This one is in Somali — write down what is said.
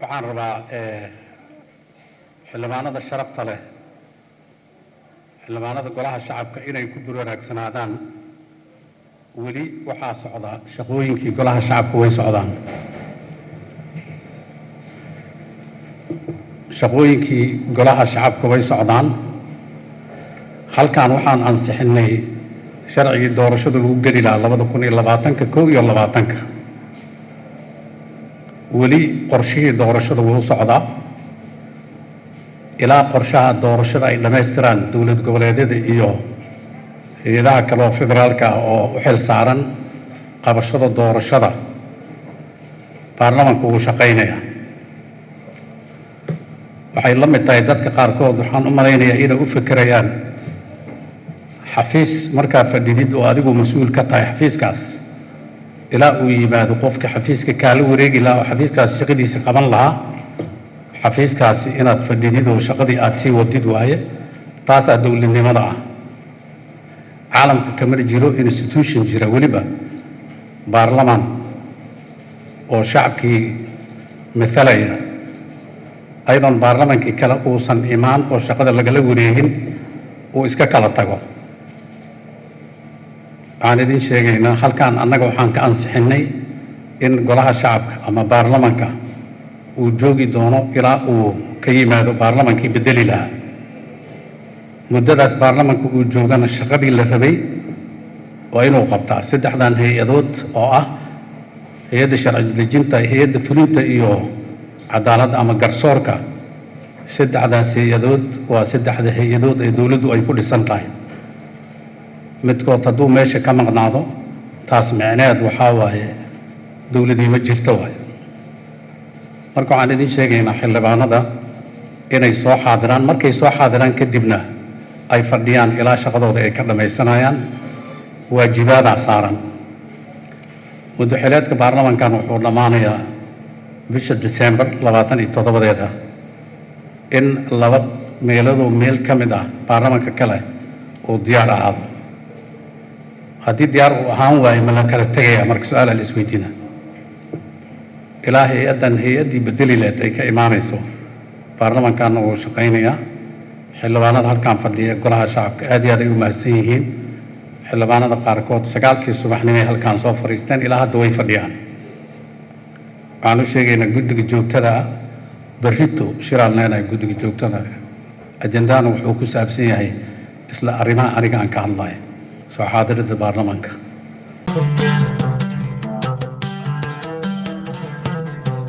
Waxaan rabaa xildhibaanada sharafta leh, xildhibaanada Golaha Shacabka, inay ku burwanaagsanaadaan. Weli waxaa socda shaqooyinkii Golaha Shacabka, way socdaan shaqooyinkii Golaha Shacabka, way socdaan. Halkan waxaan ansixinay sharcigii doorashada lagu geli lahaa 2020-ka, 21-ka. Weli qorshihii doorashada wuu socdaa ilaa qorshaha doorashada ay dhammaystiraan dowlad goboleedyada iyo hay-adaha kale oo federaalka ah oo u xil saaran qabashada doorashada. Baarlamanku wuu shaqaynayaa. Waxay la mid tahay dadka qaarkood, waxaan u malaynayaa inay u fekerayaan xafiis markaa fadhidid oo adigu mas-uul ka tahay xafiiskaas, ilaa uu yimaado qofka xafiiska kaala wareegi lahaa oo xafiiskaas shaqadiisa qaban lahaa, xafiiskaasi inaad fadhidid oo shaqadii aada sii wadid waaye. Taasaa dowladnimada ah. Caalamka kamana jiro institution jira, weliba baarlamaan oo shacabkii mathalaya, ayadoon baarlamaankii kale uusan imaan oo shaqada lagala wareegin uu iska kala tago. Waxaan idin sheegaynaa, halkaan annaga waxaan ka ansixinnay in Golaha Shacabka ama baarlamanka uu joogi doono ilaa uu ka yimaado baarlamankii bedeli lahaa. Muddadaas baarlamanka uu joogana shaqadii la rabay waa inuu qabtaa. Saddexdan hay-adood oo ah hay-adda sharci dejinta, hay-adda fulinta iyo cadaaladda ama garsoorka, saddexdaas hay-adood waa saddexda hay-adood ee dowladdu ay ku dhisan tahay. Midkood hadduu meesha ka maqnaado, taas micneed waxaa waaye dowladii ma jirto waaye. Marka waxaan idin sheegaynaa xildhibaanada inay soo xaadiraan. Markay soo xaadiraan kadibna ay fadhiyaan ilaa shaqadooda ay ka dhammaysanayaan. Waajibaadaa saaran. Muddo-xileedka baarlamankan wuxuu dhammaanayaa bisha December 27-deeda. In laba meeladoo meel ka mid ah baarlamanka kale uu diyaar ahaado. Haddii diyaar uu ahaan waayo, ma la kala tegaya? Marka su-aala la isweydiina. Ilaa hay-addan hay-addii bedeli leed ay ka imaanayso, baarlamankaana wuu shaqaynayaa. Xildhibaanada halkan fadhiya Golaha Shacabka aad iyo aad ay u mahadsan yihiin. Xildhibaanada qaarkood 9-kii subaxnimay halkaan soo fadhiisteen, ilaa hadda way fadhiyaan. Waxaan u sheegaynaa guddiga joogtada ah, berrito shiraan leenahay guddiga joogtada. Ajendahana wuxuu ku saabsan yahay isla arrimaha aniga aan ka hadlayo, soo xaadiridda baarlamanka.